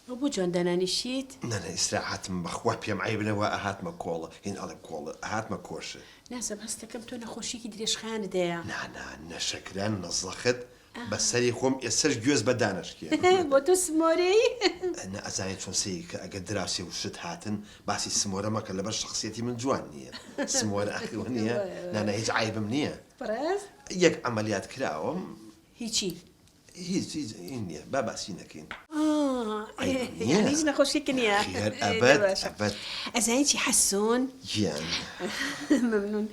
ئەو بۆ جوان دانانیشیت؟ نا نا ئیسراحەتم بەخوا پێم عەیب نەبوە ئەهاتمە کۆڵە هین ئەڵێم کۆڵە ئەهاتمە کۆشک. نازم هەستەکەم تۆ نەخۆشیەکی درێژخایەنت هەیە. نا نا نە شەکرە نە زەخت بە سەری خۆم ئێستەش گوێز بە دانەشکێنم. بۆ تۆ سمۆرەی؟ نا ئەزانی چۆن سەیر کە ئەگەر دراوسێ و شت هاتن باسی سمۆرە مەکە لەبەر شەخسیەتی من جوان نیە سمۆرە ئەخی وە نیە نا نا هیچ عەیبم نیە. بەڕێز؟ یەک عەمەلیات کراوم. هیچی؟ هیچ هیچ هین نیە با باسی نەکەین. ئا یانی هیچ نەخۆشیەک نیە؟ خێر ئەبەد ئەبەد. ئەزانی چی حەسون؟ گیان. مەمنون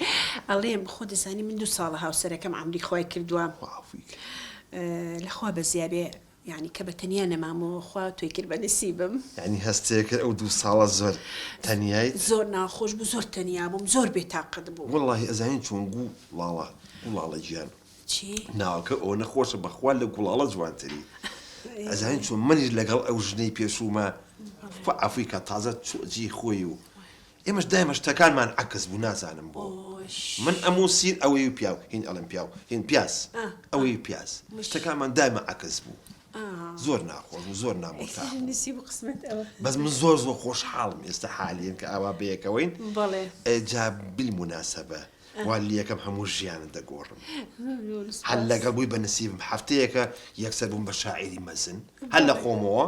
ئەڵێم خۆ دەزانی من دوو ساڵە هاوسەرەکەم عەمری خوای کردوە. خوا عەفوی کە. لە خوا بەزیابێ یانی کە بە تەنیا نەمامەوە خوا تۆی کرد بە نسیبم. یانی هەستێ کرد ئەو دوو ساڵە زۆر تەنیایت؟ زۆر ناخۆش بوو زۆر تەنیا بووم زۆر بێتاقەت بووم. وەڵاهی ئەزانی چۆن گوو ڵاڵە گوڵاڵە گیان. چی؟ ناوەکە ئەوەنە خۆشە بەخوا لە گوڵاڵە جوانتری ئەزانی چۆن منیش لەگەڵ ئەو ژنەی پێشوومە خوا عەفوی کا تازە چوە جێی خۆی و ئێمەش دایمە شتەکانمان عەکس بوو نازانم بۆ من ئەموو سیر ئەوەی و پیاو هین ئەڵێم پیاو هین پیاز ئەوەی و پیاز شتەکانمان دایمە عەکس بوو زۆر ناخۆش بوو زۆر نامورتاح بوو نسیب و قسمەت ئەوە بەس من زۆر زۆر خۆشحاڵم ئێستا حالیەن کە ئاوا بەیەکەوەین بەڵێ جا بالمناسبە وا لیەکەم هەموو ژیانت دەگۆڕم هەر لەگەڵ بووی بە نسیبم هەفتەیەکە یەکسەر بووم بە شاعیری مەزن هەر لە خۆمەوە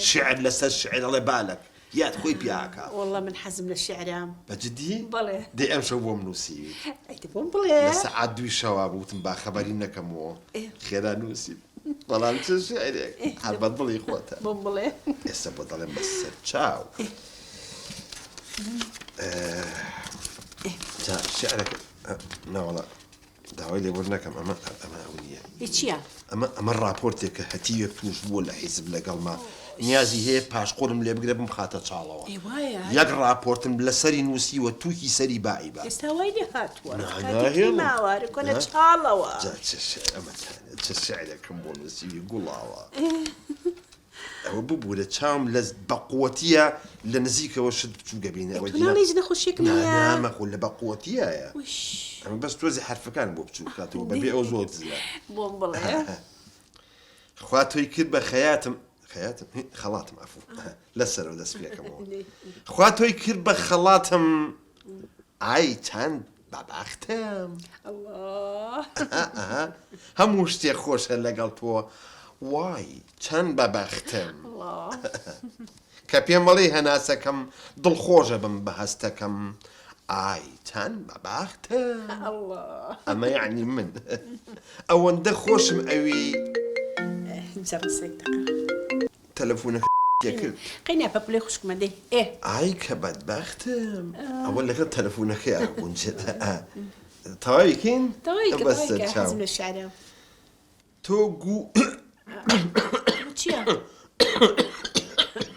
شعر لەسەر شعر ئەڵێ بالەک یاد خۆی پیاکە والله من حەزم لە شعرە بە جدی بەڵێ دەی ئەمشەو بۆم نووسیویت ئەی دە بۆم بڵێ لە سەعات دووی شەوا بوو وتم با خەبەری نەکەمەوە خێرا نووسیم بەڵام چ شعرێک هەر بە دڵی خۆتە بۆم بڵێ ئێستا بۆ دەڵێم بە سەر چاو جا شعرەکە ناوەڵا داوای لێبوردن نەکەم ئەمە ئەمە ئەو نییە چییە؟ ئەمە ئەمە ڕاپۆرتێکە هەتیوێک تووش بووە لە حیزب لەگەڵما نیازی هەیە پاشقۆرم لێ بگرە بمخاتە چاڵەوە یەک ڕاپۆرتم لەسەری نووسیوە تووکی سەری بائی با ئێستا وای لێ هاتووە ماوە کۆنە چاڵەوە جا چ ئەمە چ شعرێکم بۆ نووسیوی گوڵاوە ئەوە ببورە چاوم لە بەقوەتیە لە نزیکەوە شت بچووک ئەبینێ ئەوە تۆ ناڵێی هیچ نەخۆشیەکم نا نیە؟ نا مەخۆ لە بەقوەتیایە وش ئەمە بەس تۆزی حەرفەکان بۆ بچووک کاتەوە بەبێ ئەو زۆر دزە بۆم بڵێ خوا تۆی کرد بە خەیاتم خەیاتم هی، خەڵاتم عەفوو لەسەرەوە دەست پێکەمەوە خوا تۆی کرد بە خەڵاتم ئای چەند بەبەختم. هەموو شتێک خۆشە لەگەڵ تۆ وای چەند بەبەختم. کە پێم ئەڵێی هەناسەکەم دڵخۆشە بم بە هەستەکەم ئای چەند بەبەختم. ئەمە یەعنی من ئەوەندە خۆشم ئەوێی. تەلەفونەکە تێکرد. قەی نا پەپولەی خوشکمە دەی ئێ. ئای کە بەدبەختم ئەوە لەگەڵ تەلەفونەکەیا گونجێت تەواوی کەین تەواوی کە تەواوی کە حەزم لە شعرە. تۆ گوو چییە؟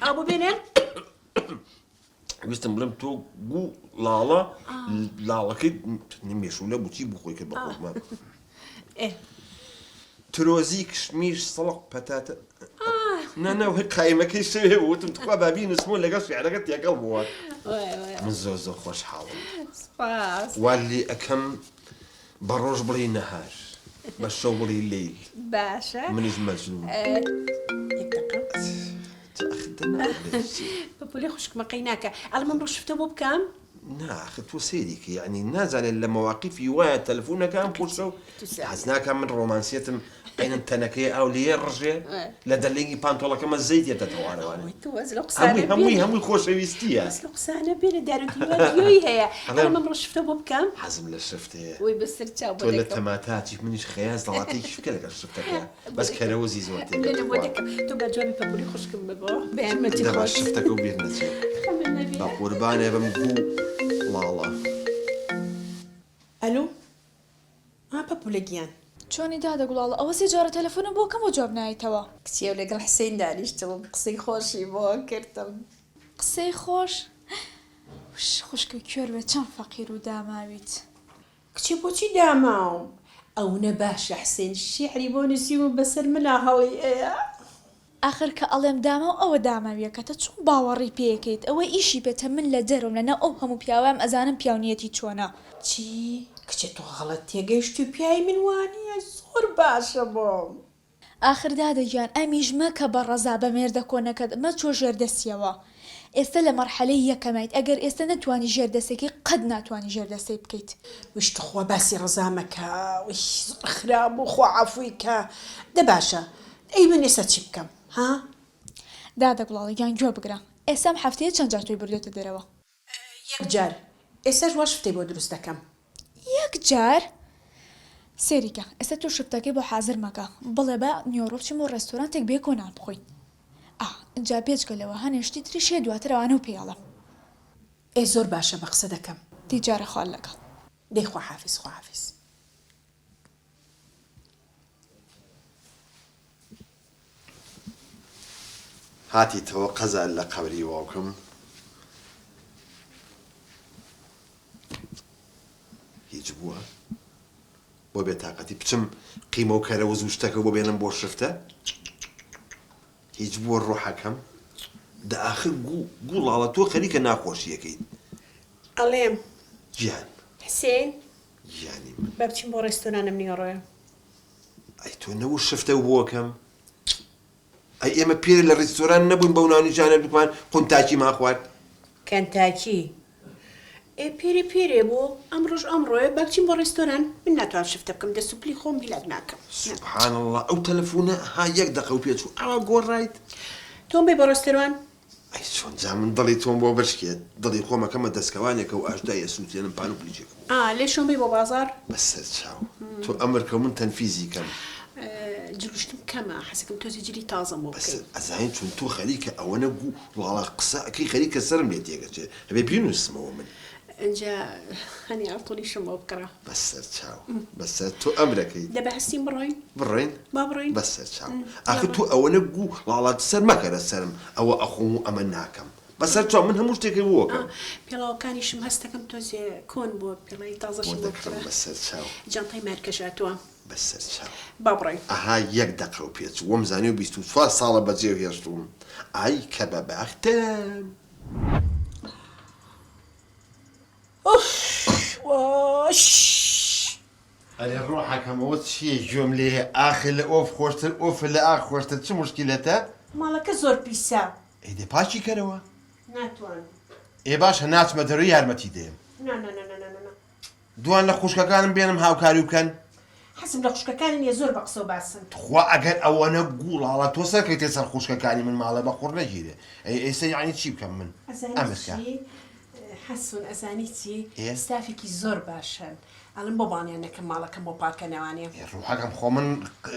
ئاو بۆ بێنێ؟ ویستم بڵێم تۆ گوو ڵاڵە لاڵەکەی مێشولە بوو چی بوو خۆی کرد بە خۆمان ترۆزی کشمیش سەڵق پەتاتە نانا وەی قایمەکەی شەوێ وتم تخوا با بینوسمەوە لەگەڵ شیعرەکە تێکەڵ بووە من زۆر زۆر خۆشحاڵم وا لێ ئەکەم بە ڕۆژ بڵێی نەهار بە شەو بڵێی لەیل باشە منیش مەجنون یەک دەقە پەپولەی خوشکمە قەی ناکا ئەڵێم ئەمڕۆ شفتە بۆ بکەم؟ نا ئاخر تۆ سەیری کە یەعنی نازانێت لە مەواقیفی وایە تەلەفونەکە ئەم قورسە و حەز ناکا من ڕۆمانسیەتم عەینەن تەنەکەی ئاو لێ ڕژێ لە دەلینگی پانتۆڵەکەمە زەیت یەتە تەوارەوانێ هەمووی هەمووی هەمووی خۆشەویستیە بەس لەو قسانە بێنە دار و دیوار گوێی هەیە ئەڵێم ئەمڕۆ شفتە بۆ بکەم؟ حەزم لە شفتەیە وەی بەسەر چاو بۆ تۆ لە دەکەم تەماتاچی منیش خەیاز دەڵاتێکیش بکە لەگەڵ شفتەکەیا بەس کەرەوزی زۆر تێکە لێ بۆ تخوا. دەکەم تۆ با جوابی پەپولی خوشکم ببەوە بە یارمەتی دەبا خۆت. شفتەکەو بیر نەچێ. خەمت نەبێ. بە قوربانێ بم گوو ڵاڵە. ئەلو ئا پەپولە گیان. چۆنی دادە گوڵاڵە ئەوە سێ جارە تەلەفۆنم بۆ کەم و جواب نایەیتەوە. کچێ و لەگەڵ حسین دانیشتبووم قسەی خۆشی بۆ کردم. قسەی خۆش؟ وش خوشکە کوێر بێ چەند فەقیر و داماویت. کچێ بۆچی داماوم ئەونە باشە حسێن شیعری بۆ نوسیوم و بەسەر منا هەڵی ئەیا. ئاخر کە ئەڵێم داماو ئەوە داماویەکەتە چۆن باوەڕی پێیەکەیت ئەوە ئیشی پێتە من لە دەرەوەم لە ناو ئەو هەموو پیاوەم ئەزانم پیاو نیەتی چۆنە. چی؟ کچێ تۆ غەڵەت تێگەیشتوی پیاوی من وانیە زۆر باشە بۆم. ئاخر دادە گیان ئەمیش مەکە بە ڕەزا بە مێردە کۆنەکەت مەچۆ ژێر دەستیەوە ئێستە لە مەرحەلەی یەکەمایت ئەگەر ئێستە نەتوانی ژێر دەستێکی قەت ناتوانی ژێر دەستەی بکەیت. ویش توخوا باسی ڕەزا مەکە ویش زۆر خراپ بوو خوا عەفوی کا دە باشە ئەی من ئێستا چی بکەم ها. دادە گوڵاڵە گیان گوێ بگرە ئێستا ئەم هەفتەیە چەند جار تۆی بردۆتە دەرەوە؟ یەک جار ئێستاش وا شفتەی بۆ دروست دەکەم. یەک جار؟ سەیری کە ئێستا تۆ شفتەکەی بۆ حازر مەکە بڵێ با نیوەڕۆ بچین بۆ ڕێستۆرانتێک بەیەکەوە نان بخۆین ئا ئینجا بێجگە لەوە هەنێ شتی تریش هەیە دواتر ئەوانەو پێ ئەڵێم. ئێ زۆر باشە بە قسە دەکەم. دەی جارە خوات لەگەڵ. دەی خواحافیز خواحافیز. هاتیتەوە قەزا لە قەبری باوکم؟ هیچ بووە؟ بۆ بێتاقەتی بچم قیمە و کەرەوز و شتەکە بۆ بێنم بۆ شفتە؟ هیچ بووە ڕۆحەکەم؟ دە ئاخر گوو گوو ڵاڵە تۆ خەریکە ناخۆشیەکەیت. ئەڵێم. گیان. حسێن. گیانی من. با بچین بۆ ڕێستۆران ئەم نیوەڕۆیە. ئەی تۆ نەبوو شفتە و بۆکەم؟ ئەی ئێمە پێرێ لە ڕیستۆران نەبووین بەو ناونیشانە دوکمان قونتاکیمان خوارد؟ کەنتاکی؟ ئێ پێرێ پێرێ بوو ئەمڕۆش ئەمڕۆیە با بچین بۆ ڕیستۆران من ناتوانم شفتە بکەم دەست و پلی خۆم هیلاک ناکەم. سبحان اللە ئەو تەلەفونە ها یەک دەقە و پێچوو ئاوا گۆڕایت؟ تۆم بەی بۆ ڕێستۆران؟ ئەی چۆن جا من دڵی تۆم بۆ بشکێت دڵی خۆم ئەکەمە دەسکەوانێکە و ئاژدای ئەسوتێنم پان و پلیچێکم بۆ. ئا لێشۆم بەی بۆ بازاڕ؟ بەسەر چاو تۆ ئەمر کە و من تەنفیزی کەم. جل و شتم کەمە حەزەکەم تۆزێ جلی تازەم بۆ بکەی. بەس ئەزانی چۆن تۆ خەریکە ئەوەنە گوو ڵاڵە قسە ئەکەی خەریکە سەرم لێ تێکەچێ ئەبێ بینوسمەوە من. ئینجا هەنێ ئاڵتونیشم بۆ بکڕە. بەسەر چاو بەسەر تۆ ئەمرەکەی. دە بە هەستین بڕۆین؟ بڕۆین؟ با بڕۆین. بەسەر چاو ئاخر تۆ ئەوەنە گوو ڵاڵە سەر مەکەرە سەرم ئەوە ئەخۆم و ئەمە ناکەم بەسەر چاو من هەموو شتێکت بۆ ئەکەم. پێڵاوەکانیشم هەستەکەم تۆزێ کۆن بووە پێڵاوی تازەشم بۆ بکڕە. بۆ دەکڕم بەسەر چاو. جانتای مارکەش هاتووە. بەسەر چاو. با بڕۆین. ئەها یەک دەقە و پێچوو وەم زانی و 24 ساڵە بەجێو هێشتووم ئای کە بە بەختم. ئوف وەش. ئەرێ ڕۆحەکەم ئەوە چییە گوێم لێیە ئاخر لە ئۆف خۆشتر ئۆف لە ئاخ خۆشتر چ موشکیلەتە؟ ماڵەکە زۆر پیسە. ئەی دە پاکی کەرەوە. ناتوانم. ئێ باشە ناچمە دەرۆ یارمەتی دەیەم. نا نا نا نا نا نا. دوان لە خوشکەکانم بێنم هاوکاریو بکەن. حەزم لە خوشکەکانی نیە زۆر بە قسەو باسن. تخوا ئەگەر ئەوەنە گوڵاڵە تۆ سەرکەیتە سەر خوشکەکانی من ماڵێ بە قوڕ نەگیرێ ئەی ئێستا یەعنی چی بکەم من ئەزانی ئەمر کە. چی حەسون ئەزانی چی ئێ. ستافێکی زۆر باشن ئەڵێم بۆ بانگیان نەکەم ماڵەکەم بۆ پاکەنەوانێ. ئێ ڕوحەکەم خۆ من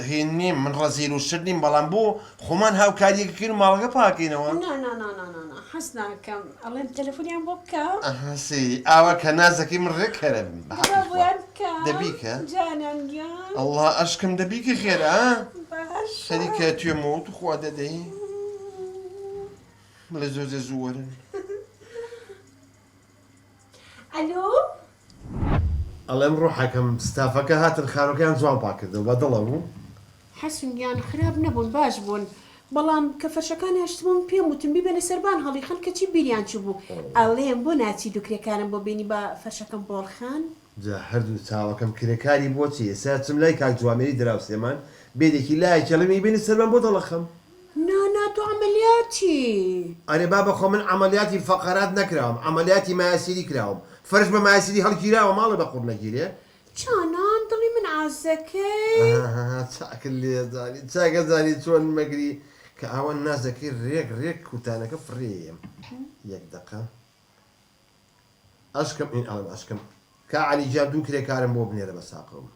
هین نیم من ڕەزیل و شت نیم بەڵام بۆ خۆمان هاوکاریەک کەین و ماڵەکە پاکەینەوە. نا نا نا نا نا نا حەز ناکەم ئەڵێم تەلەفۆنیان بۆ بکە. ئەها سەیری ئاوا کە نازەکەی من ڕێک کەرەبم بە دەبا حەقی خوا بۆیان بکەم دە بیکە. جانان گیان. ئەڵا ئەشکم دە بیکە خێرا باشە. خەریکە توێمەوە توخوا دەدەی بڵێ زۆزێ زوو وەرن. ئەلۆ. ئەڵێم ڕۆحەکەم ستافەکە هاتن خانوەکەیان جوان پاک کردەوە بە دڵە بوو؟ حەسون گیان خراپ نەبوون باش بوون بەڵام کە فەرشەکان هێشتبووم پێم وتن بیبەنە سەربان هەڵیخەن کەچی بیریان چووبوو ئەڵێم بۆ ناچی دوو کرێکارم بۆ بێنی با فەرشەکەم بۆ هەڵخەن؟ جا هەردوو چاوەکەم کرێکاری بۆ چی ئێستا ئەچم لای کاک جوامێری دراوسێمان بێدێکی لایەکی ئەڵێم ئەیبەینە سەربان بۆت هەڵەخەم. نا نا تۆ عەمەلیاتی. ئەرێ بابە خۆ من عەمەلیاتی فەقەرات نەکراوم عەمەلیاتی مایەسیری کراوم فەرش بە مایەسیری هەڵگیراوە ماڵێ بە قوڕ نەگیرێ. جانان دڵی من عازەکەی. ئەهاها چاکت لێ زانی چاکە زانی چۆن مەگری کە ئاوا نازەکەی رێک رێک کوتانەکە فڕێیەم یەک دەقە. ئەشکم ئین ئەڵێم ئەشکم کا عەلی گیان دوو کرێکارم بۆ بنێرە بە ساقەوم.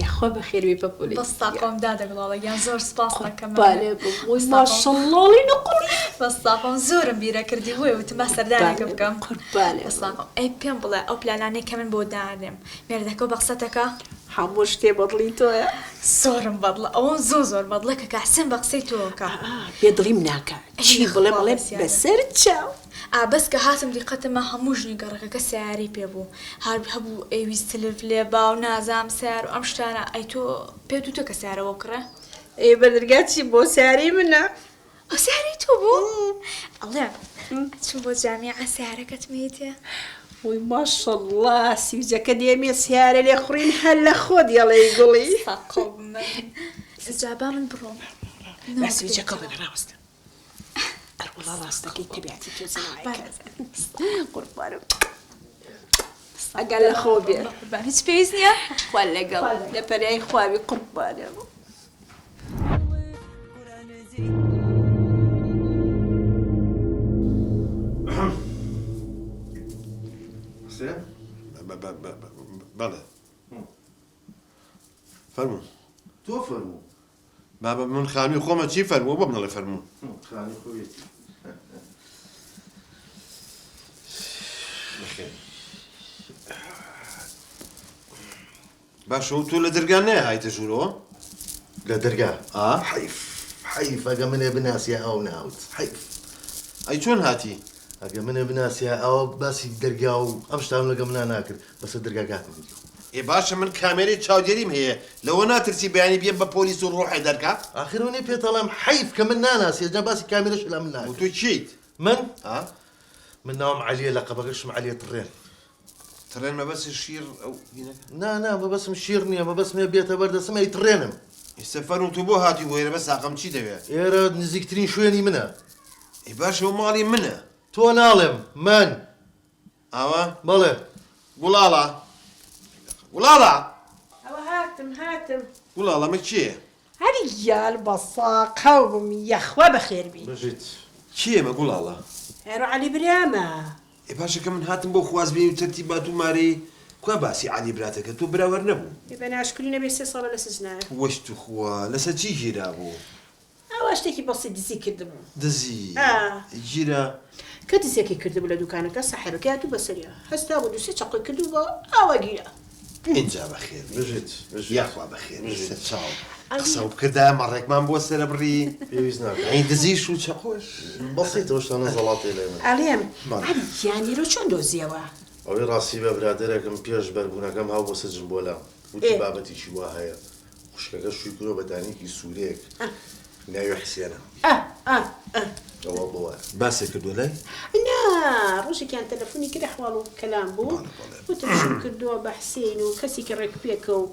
یاخوا بەخێربێی پەپولەی بەس ساقەوم دادە گوڵاڵە گیان زۆر سپاست ئەکەم قوربانێ بم وەی ماشەڵڵا ڵی نقوڵی. بەس ساقەوم زۆرم بیرە کردی بۆیە وتم با سەردانێکە بکەم قوربانێ بەس ساقەوم ئەی پێم بڵێ ئەو پلانانەی کە من بۆت دانێم مێردەکەو بە قسەتەکا؟ هەموو شتێ بەدڵی تۆیە. زۆرم بەدڵە ئەوەم زۆر زۆر بەدڵە کە کاک حسێن بە قسەی تۆ ئەکا. ئا بێ دڵیم ناکا چی بڵێم ئەڵێ بەسەر چاو. ئا بەس کە هاتم دیقەتم ما هەموو ژنی گەڕەکەکە سەیارەی پێ بوو هەر هەبوو ئەیویست تلف لێ با و نازانم سەیار و ئەم شتانە ئەی تۆ پێت وتوە کە سەیارە بۆ بکڕێ؟ ئێ بەدرگا چی بۆ سەیارەی منە. ئەو سەیارەی تۆ بوو؟ ئەڵێم ئەچم بۆ جامیعە سەیارەکەتم هێتێ؟ وەی ماشەڵڵا سیوجەکە دێمێ سەیارە لێخوڕین هەر لە خۆت یەڵێی گوڵی. سەقڵ من. جا با من بڕۆم. بەس ویجە کەڵێنە ڕاوەستە. ئەروەڵا ڕاستەکەی تەبیعەتی تۆ زەنایە قوربانم. ئەگەر لە خۆ بێ. قوربان هیچ پێویست نییە؟ خوا لەگەڵ لە پەنای خواوی قوربانم. حسێن؟ بەڵێ فەرموو. تۆ فەرموو. بابە من خانووی خۆمە چی فەرموو بۆم دەڵێ فەرموو. خانووی خۆیەتی. بەخێر. باشە و تۆ لە دەرگا نەیەهایتە ژوورەوە؟ لە دەرگا؟ ئا. حەیف حەیف ئەگە منێ بناسیە ئەو ناوت حەیف. ئەی چۆن هاتی؟ ئەگە منێ بناسیە ئەوە باسی دەرگا و ئەم شتانەم لەگە منا ناکرد بەسەر دەرگاکاتم دیوە. ئێ باشە من کامێرەی چاودێریم هەیە لەوە ناترسی بەیانی بێم بە پۆلیس و ڕۆحێ دەرکا؟ ئاخر منێ پێت ئەڵێم حەیف کە من ناناسیە جا باسی کامێرەش لە من و ناکرد. تۆ کێیت؟ من؟ ئا. من ناوم عەلیە لەقەبەکەشم عەلیە تڕێن. تڕێن مەبەست شیر ئەو هینەکە؟ نا نا مەبەستم شیر نییە مەبەستم هەیە بێتە بەر دەستم ئەیتڕێنم. ئێستا فەرموو تۆ بۆ هاتووی بۆ ئێرە بەس ساقەم چی دەوێ؟ ئێرە نزیکترین شوێنی منە. ئەی باشە ئەو ماڵی منە. تۆ ناڵێم من. ئاوا؟ بەڵێ. گوڵاڵە گوڵاڵە. ئەوە هاتم هاتم. گوڵاڵە ئەمە کێیە؟ هەری گیان بە ساقەو بم یەخوا بەخێر بی. بژیت. کێیە ئەمە گوڵاڵە؟ ئەرۆ عەلی برامە. ئێ باشە کە من هاتم بۆ خوازبێنی و تەرتیبات و مارەیی کوا باسی عەلی براتەکە تۆ براوەر نەبوو. ئێ بە ناشکری نەبێ سێ ساڵە لە سجنایە. وەش توخوا لەسەر چی گیرابوو؟ ئاوا شتێکی بەسیت دزی کردبوو. دزی؟ ئا. گیرا؟ کە دزیەکەی کردبوو لە دوکانەکە ساحێبەکەی هاتوو بەسەریا هەستابوو دوو سێ چەقۆی کردبوو بە ئاوا گیرا. ئینجا بەخێر بێی. بژیت بژیت. یاخوا بەخێر بێی بژیت. سەرچاو. قسەو بکردایە مەڕێکمان بۆ سەرەبڕی. پێویست ناکا. یانی دزیش و چەقۆش. بەسیتە ئەو شتانە زەڵاتەی لای من. ئەڵێم بەڵێ. عەلی گیان ئێرەو چۆن دۆزیەوە؟ ئەوەی ڕاستی بێ برادەرێکم پێش بەربوونەکەم هاو بۆ سجن بۆ لام وتی ئێ. بابەتێکی وا هەیە. خوشکەکە شووی کردووە بە دانیکی سوورێک ناوی حسێنە. ئەوە بۆ وایە. باست کردووە لای؟ نا ڕۆژێکیان تەلەفونی کرد ئەحواڵ و کەلام بوو وتم شووم کردووە بە حسین و کەسێکی ڕێک پێکە و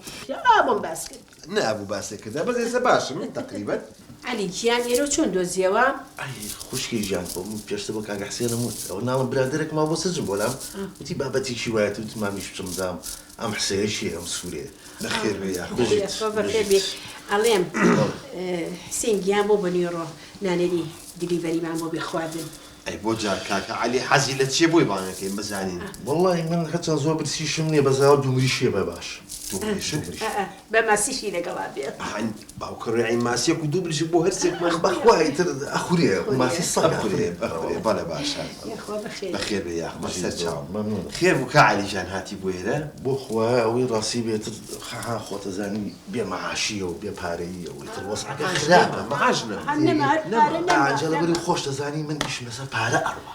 ئا بۆم باس کرد. نابوو باست کردە بەس ئێستا باشم تەقریبەن. عەلی گیان ئێرەو چۆن دۆزیەوە؟ ئەی خوشکی گیان خۆ من پێشتر بۆ کاکە حسێنم وت ئەوە ناڵم برادەرێک ماوە بۆ سجن بۆ لام وتی بابەتێکی وایە وتم مامیش بچم بزانم ئەم حسەیە کێیە ئەم سوورەیە. بەخێر بێی یاخوا. بژیت یاخوا بەخێر بێی بژیت. ئەڵێم بەڵێ. حسین گیان بۆ بە نیوەڕۆ نانێری delivery مان بۆ بێ خواردن. ئەی بۆ جار کاکە عەلی حەزی لە چیە بۆی بانگەکەین بزانین. وەڵاهی من هەرچەند زۆر برسیشم نیە بەس ئەوە دوو مریشکێ بە باش. دوو مریشک؟ دوو مریشک. ئا با ماسیشی لەگەڵا بێ. ئەها باوکە ڕێعی ماسیەک و دوو مریشک بۆ هەرسێکمان. بەخوا ئیتر ئەخورێ ماسی سەگ ئەخورێ ئەخورێ بەڵێ باشە. یاخوا بەخێر بێی. بەخێر بێی یاخوا بژیت سەرچاوم. مەمنونم. خێر بوو کا عەلی جان هاتی بۆ ئێرە؟ بۆ خوایە ئەوەی ڕاستی بێ ئیتر خەها خۆتەزانی بێ مەعاشیە و بێ پارەییە و ئیتر وەزعەکە خراپە. مەعاش نەما. هەر نەما هەر پارە نەما. ئا جا لەبەری خۆشتەزانی من ئیشم لەسەر پارە ئەڕوا.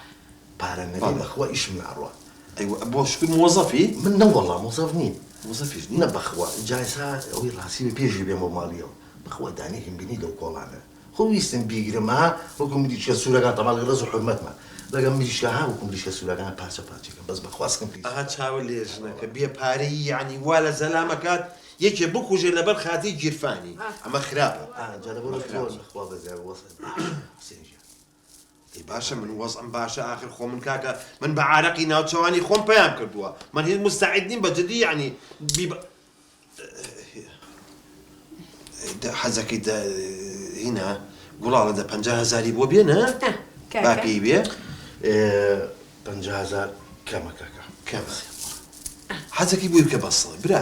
پارە نەبێ بەخوا ئیشم ناڕوا. ئەی بۆ شوکر مۆزەفی؟ من نەوەڵا مۆزەف نیم. مۆزەفیش نی؟ نە بەخوا جا ئێستا ئەوەی ڕاستی بێ پێشی بێمەوە ماڵیەوە بەخوا دانەیەکم بینی لەو کۆڵانە خۆ ویستم بیگرم ها وەکو مریشکە سوورەکان تەبعەن ڕێز و حورمەتمە لەگەڵ مریشکە ها وەکو مریشکە سوورەکان پارچە پارچەکەم بەس بەخوا سکم پیس. ئەها چاوت لێ ژنەکە بێ پارەیی یەعنی وا لە زەلامەکات یەکێ بکوژێ لەبەر خاتری گیرفانی ئەمە خراپە. ئا جا لەبەر تۆ بەخوا بەزیاد وەزعت باشە حوسێن گیان. ئەی باشە من وەزعم باشە ئاخر خۆ من کاکە من بە عارەقی ناوچەوانی خۆم پەیام کردووە من هیچ مستعد نیم بە جدی یەعنی بی حەزەکەی دە هینا گوڵاڵە دە 50 هەزاری بۆ بێنە با پێی بێ 50 هەزار کەمە کاکە کەمە حەزەکەی بۆی بکە بە سە برا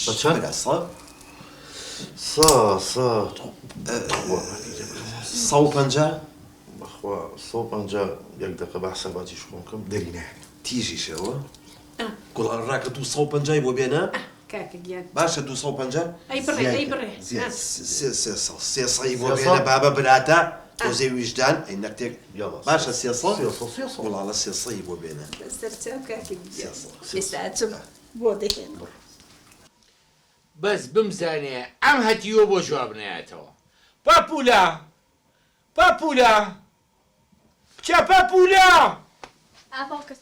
بە چەند برا سە سا سا 150 بەخوا 150 یەک دەقە بە حساباتیش خۆم کەم دەری نایەنم. تیژیشەوە گوڵان ڕاکە 250 ی بۆ بێنە. کاکە گیان. باشە 250 ئەی بڕێ ئەی بڕێ. زیاد سێ سەی بۆ بێنە بابە براتە تۆزێ ویژدان ئەی نەکتێک باشە 300 گوڵاڵە سێ سەی بۆ بێنە. سەرچاو کاکە گیان ئێستا ئەچم بۆ دەهێنم. بەس بمزانێ ئەم هەتیوە بۆ جواب نایەتەوە پاپولە پاپولە کچە پاپولە. ئا باوکە.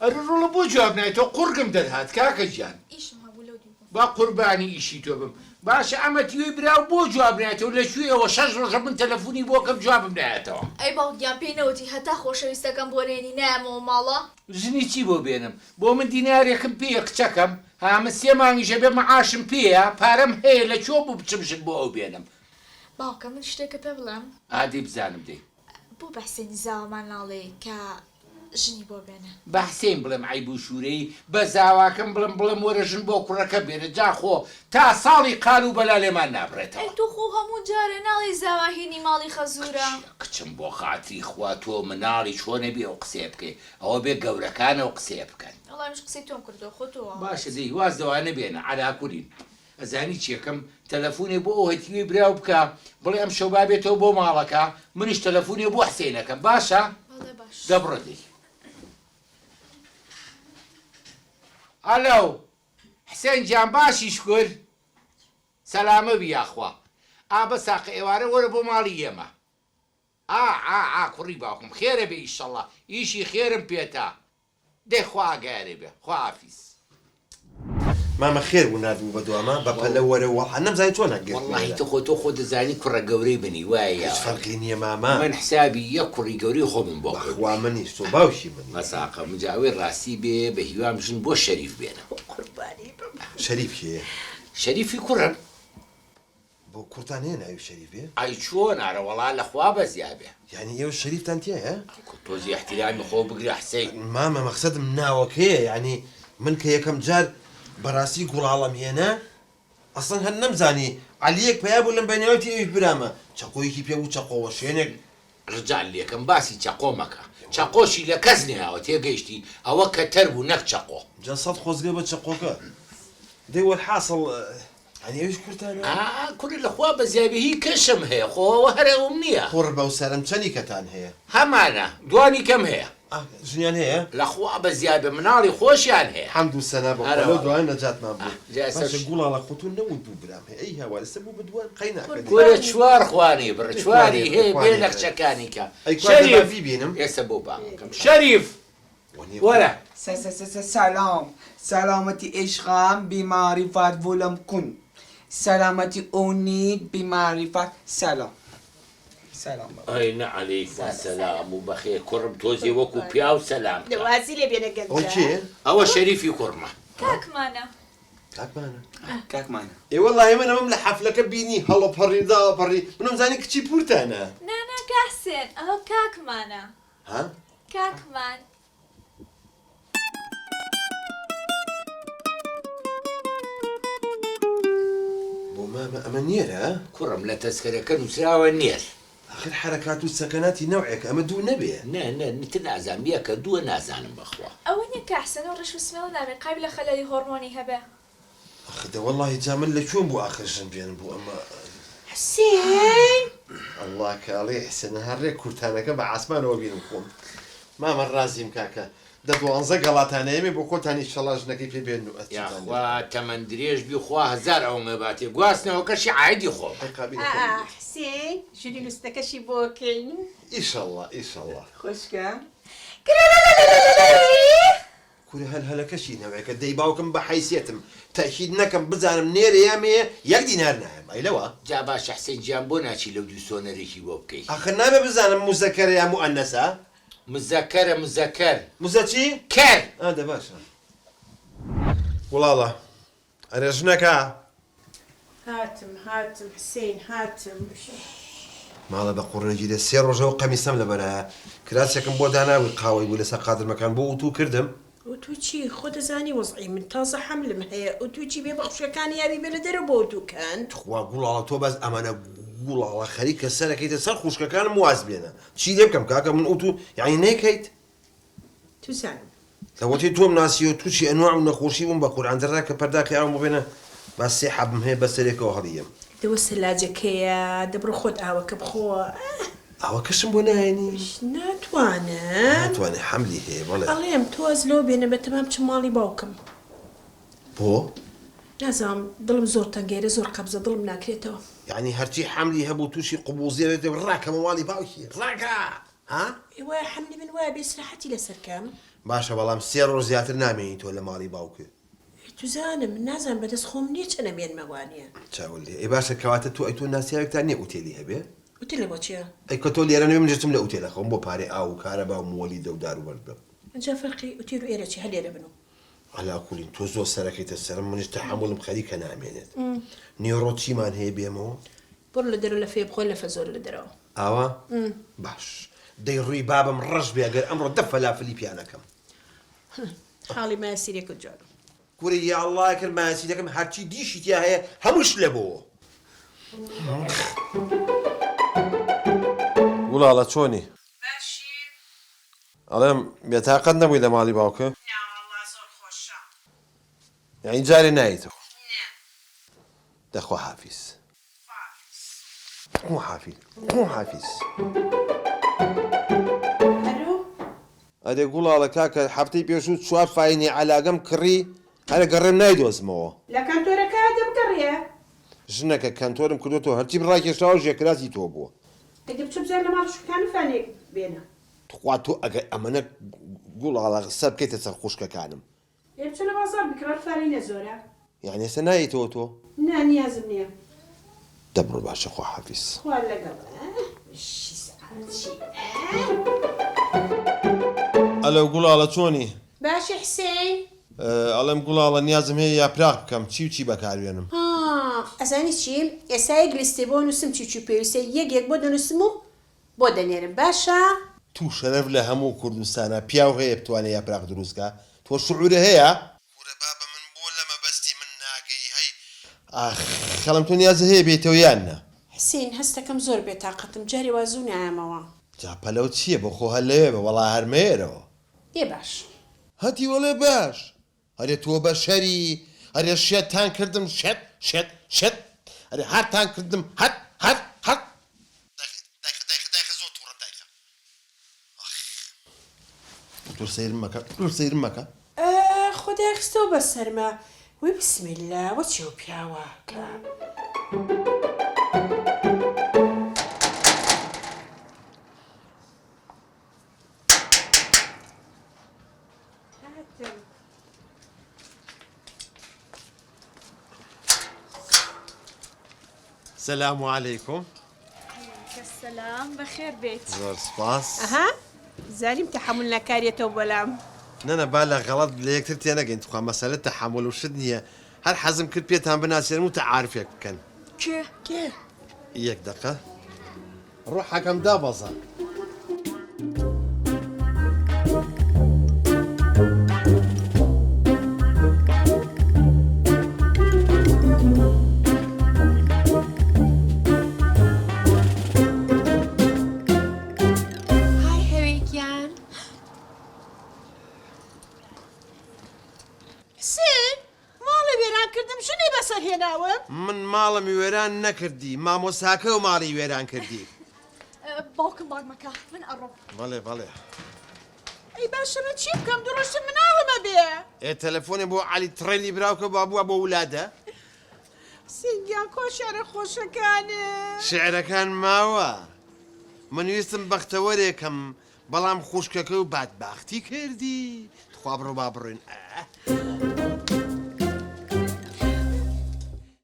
ئەرێ ڕۆڵە بۆ جواب نایەتەوە قوڕگم دەرهات کاکە گیان. ئیشم هەبوو لەو دیو بووم. با قوربانی ئیشی تۆ بم. باشە ئەمە تیوەی براو بۆ جواب نایەتەوە لە کوێیەوە شەش ڕۆژە من تەلەفونی بۆ کەم جوابم نایەتەوە. ئەی باوک گیان پێی نەوتی هەتا خۆشەویستەکەم بۆ نەیەنی نایەمەوە ماڵە؟ ژنی چی بۆ بێنم بۆ من دینارێکم پێیە کچەکەم ها من سێ مانگیش ئەبێ معاشم پێیە پارەم هەیە لە کوێ بوو بچم ژن بۆ ئەو بێنم. باوکە من شتێکت پێ بڵێم؟ ئا دەی بزانم دەی. بۆ بە حسێنی زاوامان ناڵێی کە ژنی بۆ بێنێ؟ بە حسین بڵێم عەیب و شوورەیی، بە زاواکەم بڵێم بڵێم وەرە ژن بۆ کوڕەکە بێنە، جا خۆ تا ساڵی قال و بەلا لێمان نابڕێتەوە. ئەی تۆ خۆ هەموو جارێ ناڵێی زاوا هینی ماڵی خەزوورە؟ کچ کچم بۆ خاتری خوا تۆ مناڵی چۆن ئەبێ ئەو قسەیە بکەی، ئەوە بێ گەورەکان ئەو قسەیە بکەن. وەڵا منیش قسەی تۆم کردووە خۆ تۆ وا باشە وتت. دەی واز لەوانە بێنە، عەلاکولین ئەزانی چیەکەم تەلەفونێ بۆ ئەو هەتیوەی براو بکە بڵێ ئەمشەو با بێتەوە بۆ ماڵەکە منیش تەلەفونێ بۆ حسین ئەکەم باشە بەڵێ باش. دە بڕۆ دەی. ئەلۆ حسێن گیان باشی شکور سەلامە بی یاخوا ئا بەس تاقە ئێوارە وەرە بۆ ماڵی ئێمە ئا ئا ئا کوڕی باوکم خێرە بێ ئیشەڵا ئیشی خێرم پێتە دەی خوا ئاگایەرێ بێ خواحافیز. مامە خێر بوو ناردبوو بە دواما بە پەلە وەرە وەڵا نەمزانی چۆن گرتمە وەڵاهی تخۆ تۆ خۆت دەزانی کوڕە گەورەی منی وایە هیچ یا فەرقی نیە مامە. من حسابی یەک کوڕی گەورەی خۆمم بۆ بەخوا کردووی. منیش تۆ باوکی منی. مەساقە مجا ئەوەی ڕاستی بێ بە هیوام ژن بۆ شەریف بێنم. قوربانی بم. شەریف کێیە؟ شەریفی کوڕم. بۆ کوڕتان هەیە ناوی شەریف بێ؟ ئەی چۆن ئارەوەڵا لە خوا بەزیا بێ. یانی ئێوە شەریفتان تیایە؟ کو تۆزی ئیحتیرامی خۆ بگرە حسین. مامە مەخسەدم ناوەکەیە یانی من کە یەکەم جار بەڕاستی گوڵاڵەم هێنا ئەسڵەن هەر نەمزانی عەلیەک پەیا بوو لەم بەینە وتی ئەویش برامە چەقۆیەکی پێ بوو چەقۆ وەشێنێک. ڕجال لێکەم باسی چەقۆ مەکە چەقۆشی لە کەس نەیاوە تێگەیشتی ئەوە کەتەر بوو نەک چەقۆ. جا سەد خۆزگە بە چەقۆکە دەی وەلحاسڵ یانی ئەویش کوڕتانە؟ ئا کورە لە خوا بەزیابێ هی کەشم هەیە خۆ ئەوە هەر ئەوم نییە. قوڕ بەو سەرم چەنی کەتان هەیە؟ هەمانە دوانی کەم هەیە. ئا ژنیان هەیە؟ لە خوا بەزیابێ مناڵی خۆشیان هەیە. حەمد و سەنا بە خوا لەو هەرەوەڵا. دوانە نەجاتمان بوو. جا ئێستا باشە گوڵاڵە خۆ تۆ نەوت بوو برام هەیە ئەی هاوار ئێستا بوو بە دوان قەی ناکە دەی. کورە چوار خوانی بڕ دەی چواری خوانێ بڕ هەیە بێ خوانێ لە بڕ. کچەکانی کە. ئەی کوا دەبا شەریف بیبینم؟ ئێستا بۆ بانگم شەریف وەنیە وەرە. س س س س سلام سلامتی عشقم بی معرفت ولم کن سلامتی اونید بی معرفت سلام سلام بابا ئەی نە عەلەیکم سەلام و بەخێر کوڕم تۆزێ وەکو پیاو سەلام بکە. وازی لێ بێنە ئەوە گەنجە. کێیە؟ ئەوە شەریفی کوڕمە. کاکمانە. کاکمانە. کاکمانە. ئێ وەڵاهی من ئەمەم لە حەفلەکە بینی هەڵەپەڕی داوەپەڕی منم زانی کچی پورتانە. نا نا کا حسێن ئەوە کاکمانە. ها؟ کاکمان. بۆ مامە ئەمە نێرە؟ کوڕم لە تەزکەرەکە نووسراوە نێر. ئاخر حەرەکات و سەکەناتی نەوعێکە ئەمە دوو نەبێ. نا نا تر نازانم یەکە دووە نازانم بەخوا. ئەوە نیە کاک حسێن ئەو ڕیش و سمێڵە نابێ قابیلە خەلەلی هۆڕمۆنی هەبێ. ئاخ دە وەڵاهی جا من لە کوێم بوو ئاخر ژن بێنم بۆ ئەمە. حسێن. ئەڵڵا کە ئەڵێی حسێن هەر ڕێک کورتانەکە بە عاسمانەوە بینم خۆم. مامە ڕازیم کاکە دە دوانزە گەڵاتان ئەیەمێ بۆ خۆتان ئیشەڵا ژنەکەی پێ بێنن و ئەچیتان لێ یاخوا تەمەن درێژ بی خوا هەزار ئەوەمە باتێ گواستنەوەکەشی عایدی خۆمە. ئەی قابیلە ئا خۆمی بێت. حسێن ژنی نوستەکەشی بۆ کەین. ئیشەڵا ئیشەڵا. خوشکم. کورە هەلهەلەکەشی نەوعێکە دەی باوکم بە حەیسیەتم تەئکید نەکەم بزانم نێرە یا مێیە یەک دینار نایەم ئەی لەوە. جا باشە حسین گیان بۆ ناچی لەو دوو سۆنەرێکی بۆ بکەی. ئاخر نابێ بزانم موزەکەرە یا موئەنەسە؟ مزەکەرە مزەکەر. مزە چی؟ کەر. ئا دە باشە. گوڵاڵە ئەرێ ژنەکە. هاتم هاتم حسین هاتم. ماڵە بە قوڕنەگیرێ سێ ڕۆژە ئەو قەمیسەم لەبەرایە کراسێکم بۆ دانابووی قاوەی بوو لەسەر قادرمەکان بۆ ئوتوو کردم. ئوتوو چی خۆ دەزانی وەزعی من تازە حەملم هەیە ئوتوو چی بێ بە خوشکەکانی یاوی بێ لە دەرەوە بۆ ئوتوو کەن. تخوا گوڵاڵە تۆ بەس ئەمانە گوڵاڵە خەریکە سەرەکەیتە سەر خوشکەکانم واز بێنە چی لێ بکەم کاکە من ئوتوو یانی نەیکەیت. توزانم. لەوەتەی تۆم ناسیوە توشی ئەنواع و نەخۆشی بووم بەقورعان دە ڕاکە پەرداخی ئاوم بۆ بێنە با سێ حەبم هەیە بەسەرێکەوە هەڵیەم. دەوە سەلاجەکەیە دە بڕۆ خۆت ئاوەکە بخۆ ئاه. ئاوەکەشم بۆ نایەنی؟ ناتوانم. ناتوانێ حەملی هەیە بەڵێ. ئەڵێم تۆ ئەز لەوە بێنە بەتەمام بچم ماڵی باوکم. بۆ؟ نازانم دڵم زۆر تەنگە ئێرە زۆر قەبزە دڵم ناکرێتەوە. یەعنی هەرچی حەملی هەبوو توشی قبوزیە بێت ڕاکەمە ماڵی باوکی ڕاکە ها؟ ئێ وایە حەملی من وایە بێ ئیسراحەتی لەسەر کەم. باشە بەڵام سێ ڕۆژ زیاتر نامێنی تۆ لە ماڵی باوکت. توزانم من نازانم بەدەست خۆم نیە چەند ئەمێنمە وانیە. چاوت لێ ئەی باشە کەواتە تۆ ئەی تۆ ناسیاوێکتان نیە ئوتێلی هەبێ؟ ئوتێلە بۆ چیە؟ ئەی کە تۆ لێرە نەبی من دەچم لە ئوتێل ئەخەوم بۆ پارەی ئاو و کارەبا و موەلیدە و دار و بەرد بەم. ئینجا فەرقی ئوتێل و ئێرە چیە هەر لێرە بنوو. عەلا کولین تۆ زۆر سەرەکەیتە سەرم منیش تەحەموڵم خەریکە نامێنێت. نیوەڕۆ چیمان هەیە بێمەوە؟ بڕۆ لە دەرەوە لەفەیە بخۆ لەفە زۆرە لە دەرەوە. ئاوا؟ باش دەی ڕووی بابم ڕەش بێ ئەگەر ئەمڕۆ دە فەلافلی پیا نەکەم. حاڵی مایەسیرێکت جوانە. کورە یاڵڵا کرد مایەسیرەکەم هەرچی دیشی تیا هەیە هەمووی شلە بۆوە. گوڵاڵە چۆنی؟ باشی. ئەڵێم بێتاقەت نەبووی لە ماڵی باوکت؟ ناوەڵا زۆر خۆشە. یەعنی جارێ نایەیتەوە؟ نا. دە خواحافیز. خواحافیز. خواحافیز. ئەلۆ. ئەرێ گوڵاڵە کاکە هەفتەی پێشوو چوار فاینی عەلاگەم کڕی هەرە گەڕێم نایدۆزمەوە. لە کەنتۆرەکە دەبگەڕێ. ژنەکە کەنتۆرم کردۆتەوە هەرچیم ڕاکێشاوە ژێکراسی تۆ بووە. ئەی دە بچۆ بزانە لە ماڵی شوکانە فانێک بێنە. تخوا تۆ ئەگەر ئەمەنە گوڵاڵە سەر بکەیتە سەر خوشکەکانم. ئێ بچۆ لە بازاڕ بکڕە فارینە زۆرە. یانی ئێستا نایەیتەوە تۆ؟ نا نیازم نیە. دە بڕۆ باشە خواحافیز. خوا لەگەڵ بژی سەعاتچی. ئەلۆ گوڵاڵە چۆنی؟ باشی حسین؟ ئەڵێم گوڵاڵە نیازم هەیە یاپراخ بکەم چی و چی بەکار بێنم؟ ها ئەزانی چی ئێستا یەک لیستی بۆ نوسم چی چی پێویستە یەک یەک بۆ دەنوسم و بۆ دەنێرم باشە؟ تو شەرەف لە هەموو کوردستانا پیاو هەیە بتوانێ یاپراخ دروست کا تۆ شعورە هەیە؟ کورە بابە من بۆ لە مەبەستی من ناگەی هەی ئاخ خەڵم تۆ نیازت هەیە بێیتەوە یان نا؟ حسین هەستەکەم زۆر بێتاقەتم جارێ وا زوو نایەمەوە. جا پەلەو چیە بۆ خۆ هەر لەوێ بە وەڵا هەر مەیەرەوە. ئێ باش. هەتی وەڵێ باش. ئەرێ تۆ بەشەری ئەرێ شێتتان کردم شێت شێت شێت ئەرێ هارتان کردم هەت هەت هەت. دایخە دایخە دایخە دایخە زۆر توڕەم دایخە ئاخ زۆر سەیرم مەکە زۆر سەیرم مەکە. ئە خودای خستەوە بەسەرما وەی بسم اللە وە چێ و پیاوە کە. هاتم. سلام علیکم. علیک السلام بەخێر بێیت. زۆر سپاس. ئەها زانیم تەحەمول ناکاریەتەوە بەلام. نەنا با لە غەڵەت لە یەکتر تێنەگەین تخوا مەسەلە تەحەمول و شت نییە هەر حەزم کرد پێتان بناسێنم و تەعارفێک بکەن. کێ؟ کێ؟ یەک دەقە. ڕۆحەکەم دابەزا. های هەوێ گیان. حسێن ماڵێ وێران کردم ژنی بەسەر هێناوم. من ماڵم وێران نەکردی مامۆستاکەو ماڵی وێران کردی. باوکم بانگ مەکە من ئەڕۆم. بەڵێ بەڵێ. ئەی باشە من چی بکەم دوو ڕۆژتر مناڵم ئەبێ. ئێ تەلەفۆنێ بۆ عەلی تڕێلی براو کە با بووە بۆ ولادە. حسین گیان کوا شعرە خۆشەکانت؟ شعرەکان ماوە من ویستم بەختەوەرێکم بەڵام خوشکەکەو بادباختی کردی تخوا بڕۆ با بڕۆین ئە.